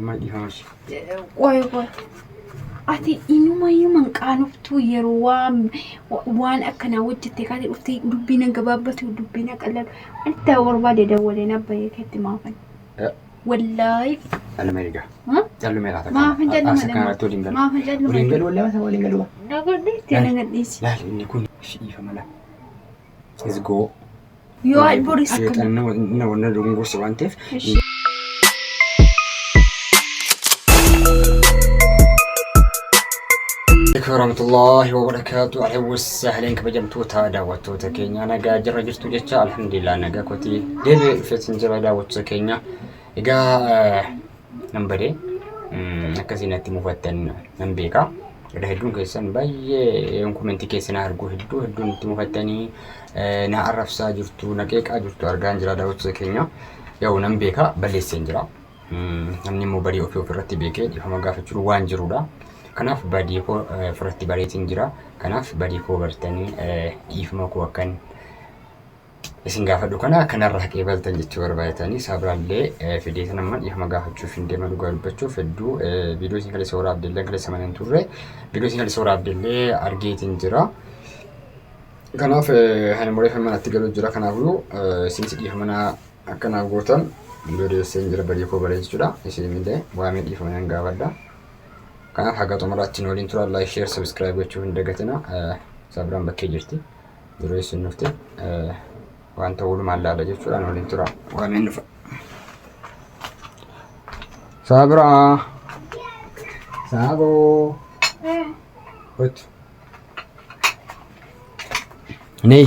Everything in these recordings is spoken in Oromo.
Maal dhiifamashi? Qoy qoy. Ati inuma inuman qaanoftuu yeroo waan waan akkanaa hojjette kaate dhuftee dubbiin gabaabbatu dubbiin qallatu. Ani itti barbaade dawwaleen abbayee keetti maafan. Wallaahi. Calluma ergaa. Calluma ergaa. Maafan calluma Asa kanarratti waliin galu. Maafan calluma. Waliin galu wallaahi waliin galu. Nagadhiitti nagadhiisi. Laali inni kun dhiifama laa. Isgoo. Yoo boris akkana. Seexan nama na dogongorse waan ta'eef. Alaikum warahmatullahi wabarakatuh. Ahlan wasahlan kabajamtoota daawwattoota keenya nagaa jirra jirtu jecha alhamdulillah nagaa kooti deebi'ee dhufeetiin jira daawwattoota keenya. Egaa nan badee akkasii natti mufattan nan beeka. Irra hedduun keessan baay'ee komentii keessa na arguu hedduu hedduun itti mufattanii na arrabsaa jirtu na qeeqaa jirtu argaan jira daawwattoota keenya. Yaa'u nan beeka balleesseen jira. Namni immoo badii ofii ofirratti beekee dhiifama gaafachuun waan jirudha. Kanaaf badii koo ofirratti bareetiin jira. Kanaaf badii koo bartanii dhiifama koo akkan isin gaafadhu kana akkanarraa haqee baltan jechuu barbaadanii isaa biraallee fidee san amma dhiifama gaafachuuf hin deema dhugaa dubbachuuf hedduu viidiyoo isin kaleessa waraabdellee kaleessa mana hin turre viidiyoo isin kaleessa waraabdellee argeetiin jira. Kanaaf ani muree manatti galuu jira kanaafuu isinis dhiifama naa akkanaaf gootan odeesseen jira badii koo baree jechuudha isinillee waamee dhiifama nan gaafadha. Kanaaf haga xumuraatti nu waliin tura like share subscribe gochuu hin dagatina isaa biraan bakkee jirti. Yeroo isin dhufte wanta walumaan laala jechuudhaan waliin tura. Waameen dhufa. Saabiraa. Saaboo. Kottu. Nee.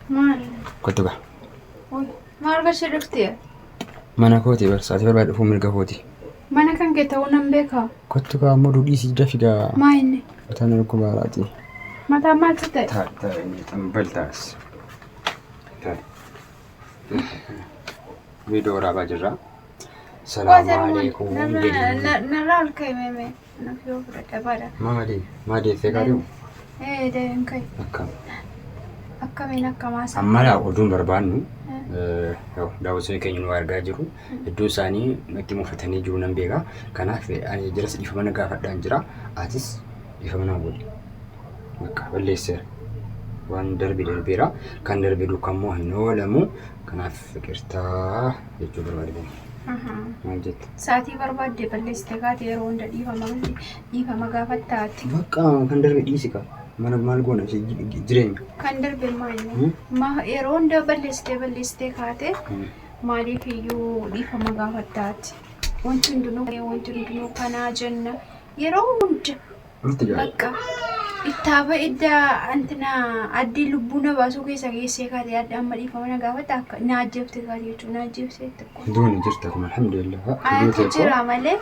Maal? Kottu gaa. Maal gochuu dhuftee? Mana kooti barsaati barbaade dhufuu mirga kooti. Mana kan kee ta'uu nan beekaa. Kottu gaa ammoo dudhiisii dafi gaa. Maa inni? Mataan dhukkuba haaraati. Mataan maaltu ta'e? Taa'e taa'e inni xambal taa'as. Taa'e. Viidiyoo waraabaa jirra. Salaamu alaikum jedhee. Narraa ol ka'e meemee. Nuuf yoo fudhadha baadha. Maali? Maa deessee kaadhimu? Ee deebiin ka'e. Akkam. Akkamiin akkamaa isaa? Amma laa oduun barbaannu daawwattoonni keenya nu argaa jiru. Hedduun isaanii natti mufatanii jiru nan beeka. Kanaaf ani jaras dhiifama na gaafadhaan jira. Atis dhiifama naa godhi. Bakka balleesseera. Waan darbe darbeera. Kan darbe duukaa immoo hin oolamu. Kanaaf fiqirtaa jechuu barbaadatan. Maal jette? Saatii barbaadde balleessite kaate yeroo hunda dhiifama dhiifama gaafattaati. Bakka kan darbe dhiisi kaa. Mana maal goona jireenya. Kan darbe maali? Ma yeroo hunda balleessitee balleessitee kaate maaliif iyyuu dhiifama gaafattaati? Wanti hundinuu wanti hundinuu kanaa jenna yeroo hunda Dhufti jira. bakka ittaaba idda antina addii lubbuu na baasuu keessa geessee kaate adda amma dhiifama na gaafatta akka na ajjeefte kaate jechuudha na ajjeefte tokko. Duuni jirta kun alhamdulillah. Anatu jira malee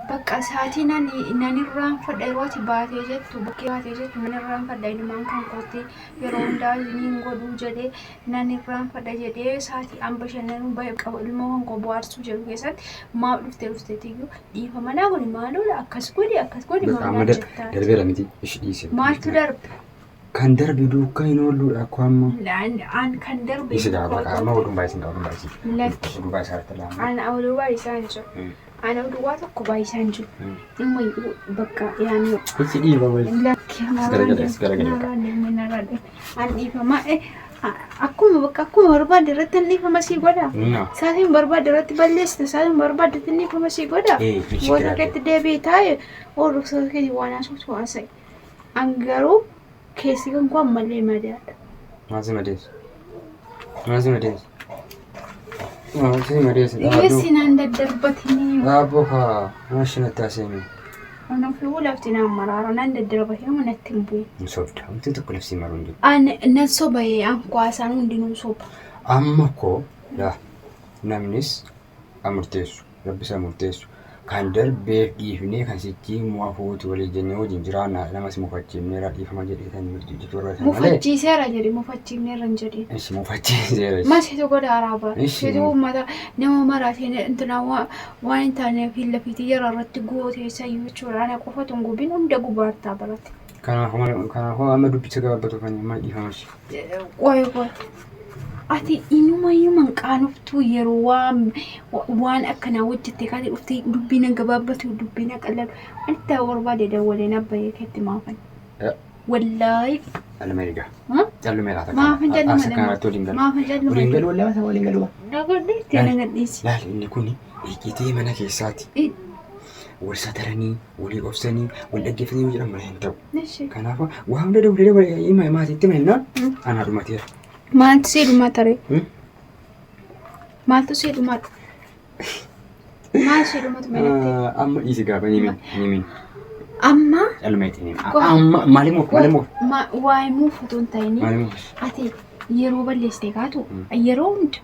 bakka saatii nan nan irraanfadha yeroo ati baatee jettu bakkee baatee jettu nan irraanfadha ilmaan kan kootti yeroo hundaa niin godhuu jedhee nan irraanfadha jedhee saatii an bashannanuu qaba ilmoo kan koo bohaarsuu jedhu keessatti maaf dhufte dhufteetiyyuu dhiifama naa godhi maaloodha akkas godhi akkas godhi Bakka maal amma naan jettaa darbeera miti ishi dhiise. maaltu darbe Kan darbe duukaa hin oolluudha akkoo amma. An kan darbe Isi gaa bakka amma oduun baay'isin gaa oduun baay'isin. Lakki. Oduu baay'isaa irratti laama. An oduu baay'isaa hin jiru. An oduu waa tokko baay'isaa hin jiru. Dhimma iyyuu bakka yaani Isi dhiifama. lakki Garagalee, as garagalee bakka. narraa deemne narraa deemne. An dhiifama akkuma bakka akkuma barbaadde irratti an dhiifama sii godha. No. Saatiin barbaadde irratti balleessita saatiin barbaadde irratti dhiifama sii godha. Eh, hin Booda jiraate. keetti deebi'ee taa'e hordoftoota keetii waan haasoftu haasa'i. An garuu keessi kan koo ammallee madaadha. Maal si madeessu? Maal si madeessu? Maal si madeessu? Dhiyeessi naan daddarbatinii. Dhaaboo haa. Maal natti haasa'ime? Kanaafuu lafti naan maraara naan daddarbatee natti hin bu'in. Hin sobda. Wanti tokko lafti maruu hin jiru. An nan soba an kuwaasaan hundinuu soba. Amma koo yaa namnis haa murteessu. Rabbis haa murteessu. Kan darbeef dhiifnee kan sichi mu'afuuti walii jennee wajjin jiraanna namas mufachiifneera dhiifama jedhee kan jechuu barbaadan malee. Mufachiiseera jedhi mufachiifneerra hin jedhin. Ishi mufachiiseera. Masitu godha araaba. Ishi. Situ uummata nama maraatiin intina waan hin taaneef hin lafiitii yeroo irratti gootee sayyuu jechuudha. Ana qofatu hin gubin hunda gubaartaa barate. Kanaafuu amma dubbicha gabaabbatu kan amma dhiifama ishee. Qoy qoy. Ati inumayyuu manqaanoftuu yeroo waan waan akkanaa hojjette kaatee dhuftee dubbiin gabaabbatu dubbiin qallalu. Ani itti barbaade dawwalee nabbayee keetti maafan. Wallaahi. Calma egaa. Calma egaa. Maafan calma Asa kanarratti waliin galu. Maafan calma. Waliin galu wallaahi waliin galu. Nagadhiitti nagadhiisi. Laal inni kun hiiqitee mana keessaati. Wal sataranii, walii obsanii, wal dhaggeeffatanii yoo jedhan mana hin ta'u. Kanaafuu waa hunda dabalee dabalee hima maatiitti hima jennaan anaa dhumateera. Maaltu si dhumata ree? Maaltu si dhumata? Maal si dhumatu meelatti? Amma dhiisi gaafa ni min ni min. Amma Calma itti ni amma maaliif maaliif waa'ee muufutu hin ta'in maaliif ati yeroo balleessite kaatu yeroo hunda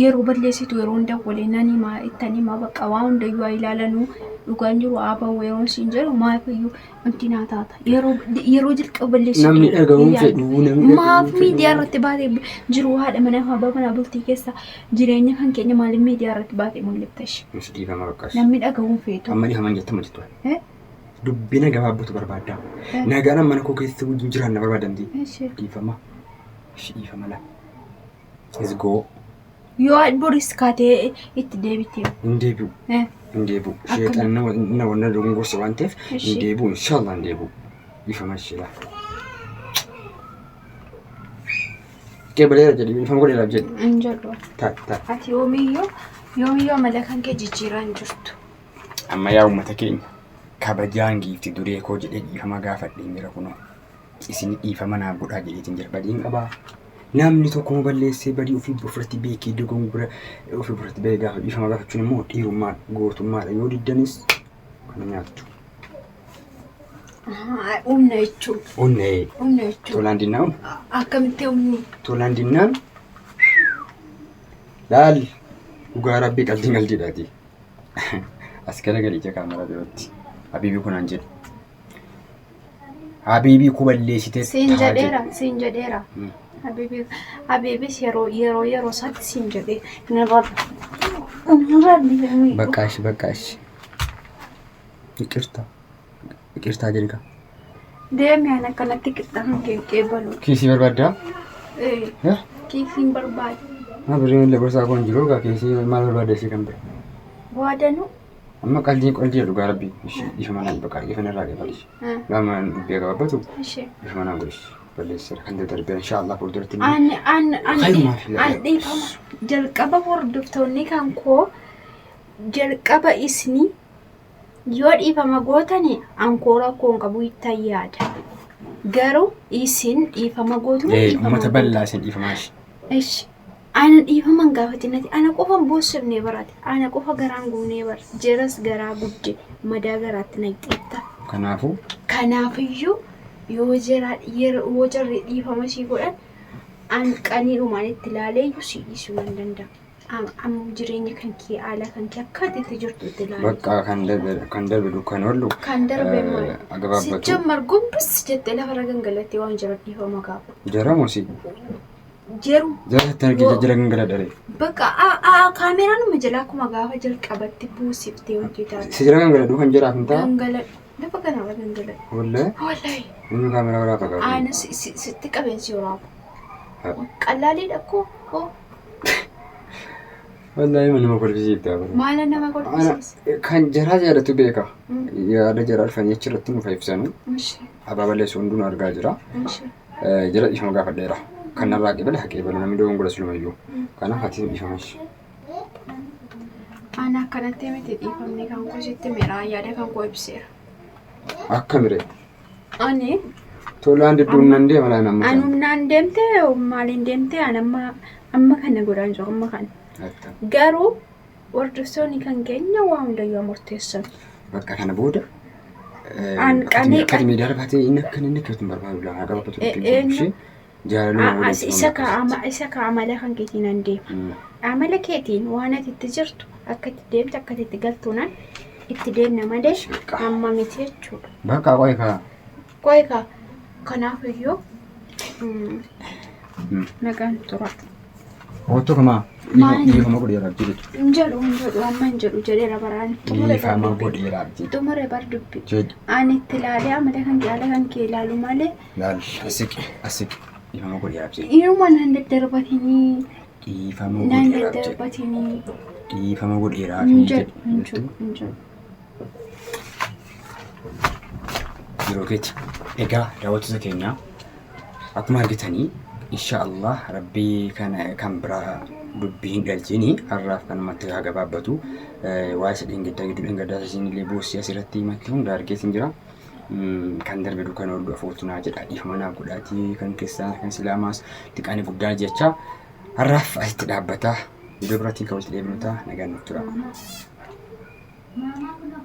yeroo balleessitu yeroo hunda waliin nan himaa ittan himaa bakka waa hundayyuu haa ilaalanuu dhugaan jiru haa bahu yeroon siin jedhu maafiyyuu wanti naa taata yeroo yeroo jalqaba balleessitu Namni dhaga'uun fedhu namni dhaga'uun maaf fedhu. miidiyaa irratti baatee jiru haadha manaa fi abbaa manaa bultii keessa jireenya kan keenya maaliif miidiyaa irratti baatee mul'ifta ishee Nus dhiifama bakkaas. namni dhaga'uun feetu. Amma dhiifama jettama jettu. Eh? Dubbina gabaabbatu barbaadda. Nagaan mana koo keessa wajjin jiraanna barbaadamti. Ishee. Dhiifama. Ishee dhiifama laa. Isgoo Yoo boris kaatee itti deebite. hin deebi'u. Eh? Hin deebi'u. Sheexan nama wanna dogongorsa waan ta'eef hin Ishee. deebi'u. Inshaallah hin deebi'u. Dhiifama ishee laa. Qeebaleera jedhi dhiifama godheeraaf jedhi. Hin jedhu. Taa taa. Ati yoomiyyuu yoomiyyuu amala kan kee jijjiiraa hin jirtu. Amma yaa uummata keenya kabajaan giifti duree koo jedhee dhiifama gaafadheen jira kunoo. Isin dhiifama naaf godhaa jedheetiin jira. Badiin qabaa. Namni tokko nu balleessee badii ofii ofirratti beekee dogongora ofii ofirratti beekee gaafa dhiifama gaafachuun immoo dhiirummaa gootummaadha. Yoo diddanis kana nyaattu. Ahaa, Humna jechuun Onnee humna jechuun tolaan dinnaan akkamitti humni tolaan dinnaan laal dhugaa rabbii qalbii qalbiidhaati. As garagalii ija kaameraa duratti. Habiibii kunaan jedhu. Habiibii ku balleessitee siin jedheera siin jedheera. Mm. Habiibi Habiibis yeroo yeroo yeroo isaatti siin jedhee narra narra Bakka ishi bakka ishi. Iqirtaa. Iqirtaa jedhi deemi an akkanatti qixxaan kee qeebalu. Kiisii barbaaddaa? Eh, Kiisiin barbaade. Maa birriin illee gorsaa koon jiru egaa kiisii maal barbaadda ishee kan bira. Waadanuu. Amma qalbii qalbii dhugaa rabbii ishee dhiifama naan bakka dhiifama irraa qeebali. Lama dubbii gabaabbatu Ishee. dhiifama naan godhi balleesseera kan darbeera inshaallah fuulduratti immoo. An an an Khayrumaa fi an dhiifama jalqaba hordoftoonni kan koo jalqaba isni yoo dhiifama gootani an koo rakkoo hin qabu ittan yaada. Garuu isin dhiifama gootu moo Ee, dhiifama uummata gootu? bal'aa isin dhiifamaa ishee. Ishi. Ana dhiifama hin gaafatinati. Ana qofa hin boossifne barate. Ana qofa garaan guunee bara. Jeras garaa gudde madaa garaatti naqxeetta. Kanaafuu Kanaafiyyuu yoo jara yeroo jarri dhiifama sii godhan an qaniidhumaan itti ilaalee iyyuu si dhiisuu nan danda'a. Amma jireenya kan kee haala kan kee akka ati itti jirtu itti ilaalee. bakka kan darbe dukkan oollu Kan darbe maal? gabaabbatu. Sicha gombis jettee lafarra gangalattee waan jara dhiifama gaafa. Jara si Jeru jara sitti argee jara gangaladhare. bakka kaameraanuma jala akkuma gaafa jalqabatti buusiftee hojjetaa. Si jara gangaladhu kan jaraaf hin ta'a. Gangaladhu. Lafa kanarra gangaladhu. Wallee Wallahi. inni kaameraa biraa fagaatu. Ana sitti qabeensi yeroo Qallaaliidha koo. Koo. Wallaahi nama kolfisiifta. Maala nama kolfisiisa. Kan jaraa jaalatu beeka. Yaada jaraa dhufanii achirratti nuuf ibsanu. Ishi. Abaabalees hunduu nu argaa jira. Ishi. Jara dhiifama gaafadheera. Kan narraa qeebale haa qeebalu namni dogongora silumayyuu. Kanaaf ati dhiifama ishee. Ana akkanatti miti dhiifamni kan koo sitti miraa yaada kan koo ibseera. Akka miree. Ani Tolaan didduun nan deema laan amma. an humnaan deemte maaliin deemte an amma amma kana godhaan jiru amma kana. Garuu hordoftoonni kan keenya waa hundayyuu murteessan. Bakka kana booda. An qanee Akka miidiyaa argatee inni akka inni akka hin barbaadu laa qabatu ishee jaalaluma As isa ka isa ka amala kan keetiin an deema. Amala keetiin waan ati itti jirtu akka itti deemte akka itti galtuunan itti deemna malee amma miti jechuudha. Bakka qo'ee kaa. Qo'ee kaa kanaaf iyyuu nagaan tura. Oottu kamaa Maali? dhiifama godheeraaf jedhu. Hin jedhu hin jedhu amma hin jedhu jedheera baraan. Dhiifama godheeraaf jedhu. Xumure bar dubbi. Jedhu. Ani itti ilaalee amala kan kee haala kan kee ilaalu malee Laal asiqi asiqi. Dhiifama godhi raabsee. Inuma nan daddarbatinii. Dhiifama Nan godhi raabsee. daddarbatinii. Dhiifama godhi Hin raafii jedhu hin jedhu. jedhu hin jedhu. Yeroo keeti. Egaa daawwattoota keenya akkuma argitanii insha Allah rabbii kana kan biraa dubbii hin dhalchini har'aaf kanumatti haa gabaabbatu. Waa isa dheengaddaa gidduu dheengaddaa isin illee boossii asirratti himatti hunda argeetiin jira. Kan darbe dukkana ol du'a foortunaa jedha dhiifama naaf godhaatii kan keessaa kan islaamaas xiqqaani guddaa jecha har'aaf asitti dhaabbata. Iddoo biraatiin kan walitti deebinu ta'a nagaan nuuf tura. Maamaa kunoo.